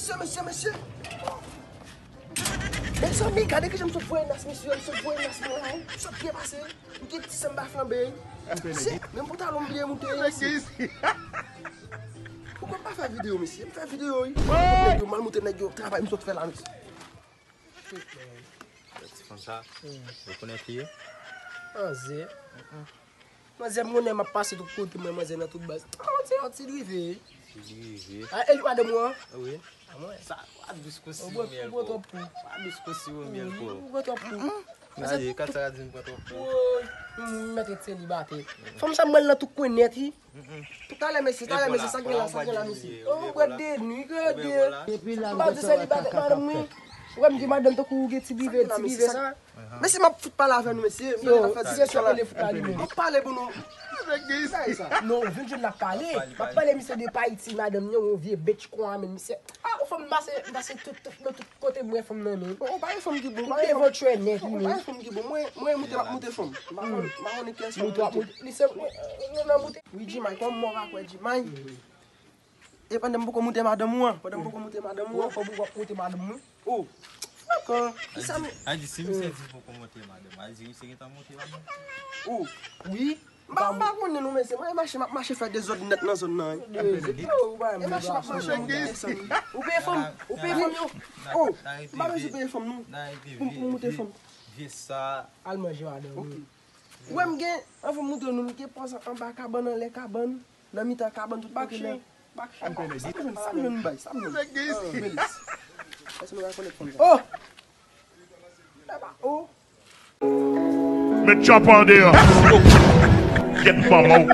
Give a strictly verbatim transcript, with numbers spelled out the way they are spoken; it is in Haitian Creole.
Mesye, mesye, mesye. Mezanmi, gade kijan m sot voye nas, mesye. M sot voye nas mwen la, wi. M sot byen pase. M gen ti san m pa flanbe. Mesye, menm pantalon m bliye moute, mesye. Poukwa m pa fè videyo, mesye? M fè videyo, wi. Nèg yo mal moute, nèg yo travay m sot fè la, mesye. Ti fanm sa, rekonèt li ye? Manzè. Manzè, m konnen m ap pase tout kote, mwen, manzè nan tout baz. Ah, on ti, on ti drive. Ti drive. Ah, e madanm ou an? Wi. Ah, mwen. Sa, w ap dous kon siwo myèl, twòp pou. W ap dous kon siwo myèl, twòp. Ou pran twòp pou. Gade, kat sa ka di m pran twòp pou. Woy, m mèt ret selibatè. Fanm sa, mwen nan tout kwen nèt, wi. Talè, mesye, talè, mesye, sa gen la, sa gen la, mesye. Oh, bwè de nwi, gade. Depi la, m pa di selibatè, madanm, wi. Ou wè m gen madanm tankou ou gen ti drive, ti drive sa. Mesye, m ap fout pale avè nou, mesye. Yo, misye sou rele fout la li menm. M ap pale pou nou. Sa e sa? Non, ou vin jwenn l ap pale. M ap pale misye de pa Ayiti, madanm li, yon vye bitch kon a menm, misye. Ah, ou fanm, m pase, m pase tout, tout, nan tout kote m wè fanm nan, men. Ou pa yon fanm ki bon, ou pa yon fanm. Ou pa yon fanm ki bon. Mwen, mwen, moute, m ap moute fanm. M pa konn, m pa konnen kiyès fanm moute. Li se, nan moute. Wi, Jimay, kòman w pa kwè, Jimay? E pandan m poko moute madanm ou an, pandan m poko moute madanm ou an. Ou wè kòman w ap moute madanm mwen? Oh, fwakan. Kisa m. A di, si misye di poko moute madanm, a di misye gentan moute madanm. Oh, wi. M pa, m pa konnen non, mesye. Mwen, e mache, m ap mache fè dezòd nèt nan zòn nan, wi. E mache, m ap mache, moute desann. Ou peye fanm, ou peye fanm yo. Oh, m pa bezwen peye fanm non. Pou, pou moute fanm. Vye sa. Al manje madanm ou. Ou wè m gen, anvan m montre nou, m gen pòz anba kabann, anlè kabann, nan mitan kabann, tout kote la. Sa m jwenn, sa m jwenn bay, sa m jwenn. Ah, Melis. Èske nou rekonèt fanm sa? Oh! Eba, oh! Met chopper an deyò. Gyèt manman w.